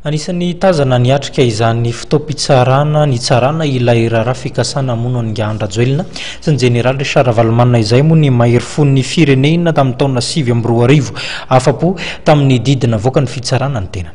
Anisan'ny tazana niatrika izany fotoam-pitsarana nitsarana ilay raharaha fikasana hamono an'i Andry Rajoelina sy ny jeneraly Richard Ravalomanana izay moa ny maherifon'ny firenena tamin'ny taona 2009. Afa-po tamin'ny didy navoakan'ny fitsarana ny tenany.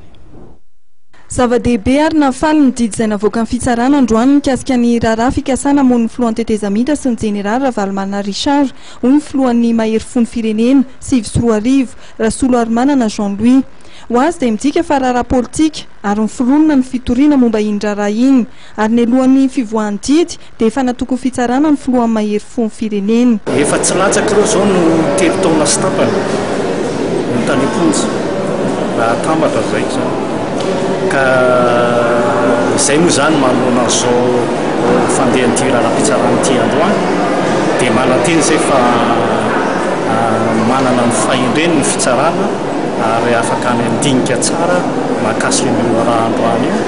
Zava-dehibe ary nahafaly ny didy izay navoakan'ny fitsarana androany mikasika ny raharaha fikasana hamono ny filohan'ny tetezamita sy ny jeneraly Ravalomanana Richard, hoy ny filohan'ny maherifon'ny firenena, 2009, Rasoloarimanana Jean Louis. Ho azy dia midika fa raharaha politika ary niforonina ny fitoriana momba iny raharaha iny ary nialohan'ny fivoahan'ny didy dia efa natoky ny fitsarana ny filohan'ny mahery fon'ny firenena. Efa tsy latsaka ireo izao no telo taona sy tapany no tany am-ponja raha atambatra izay izany ka izay moa izany manoloana an'izao fandehan'ity raharaham-pitsarana ity androany dia manantena izay fa manana ny fahendreny ny fitsarana ary afaka any handinika tsara mahakasika an'io raharaha androany io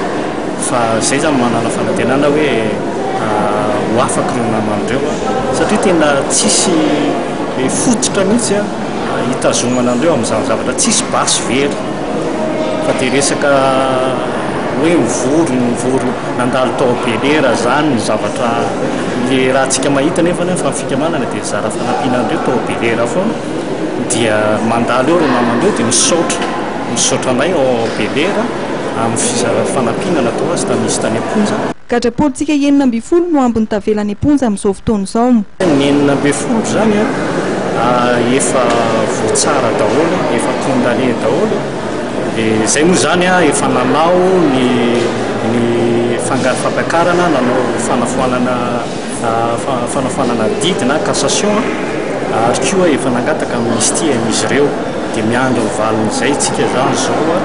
fa zay zany manana fanantenana hoe ho afaka ireo namana ireo satria tena tsisy fototra mihitsy hitazomana an'ireo amin'izany zavatra tsisy basy very fa dia resaka hoe mivory mivory nandalo tao Belera zany ny zavatra le raha tsika mahita nefa fa ny fikambanana dia zara fanampiana an'ireo tao Belera foana. Dia mandalo eo ireo namana ireo dia misaotra, misaotra anay ao Bel'Air amin'ny fizarana fanampiana natao azy tamin'izy tany am-ponja. Gadra politika 16 no ambiny tavela any am-ponja amin'izao fotoana izao. Ny 16 izany efa voatsara daholo, efa condamné daholo. Dia izay moa izany efa nanao ny ny fampiakarana, nanao fanafoanana. Fanafoanana didy na cassation ary koa efa nangataka amnistie amin'izy ireo dia miandry ny valin'izay tsika izany izao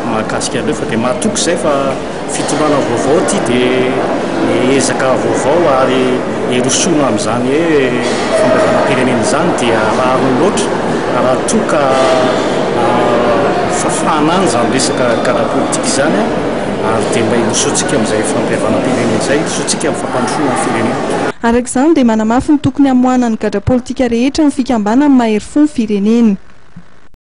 mahakasika an'ireo fa dia matoky izay fa fitondrana vaovao ity dia ezaka vaovao ary hirosoana amin'izany hoe fampihavanam-pirenena izany dia rariny loatra raha toa ka fafana any izany resaka gadra politika izany ary dia mba hirosoantsika amin'izay fampihavanam-pirenena izay, hirosoantsika amin'ny fampandrosoana ny firenena. Araka izany dia manamafy ny tokony hamoahana ny gadra politika rehetra ny fikambanan'ny mahery fo ny firenena.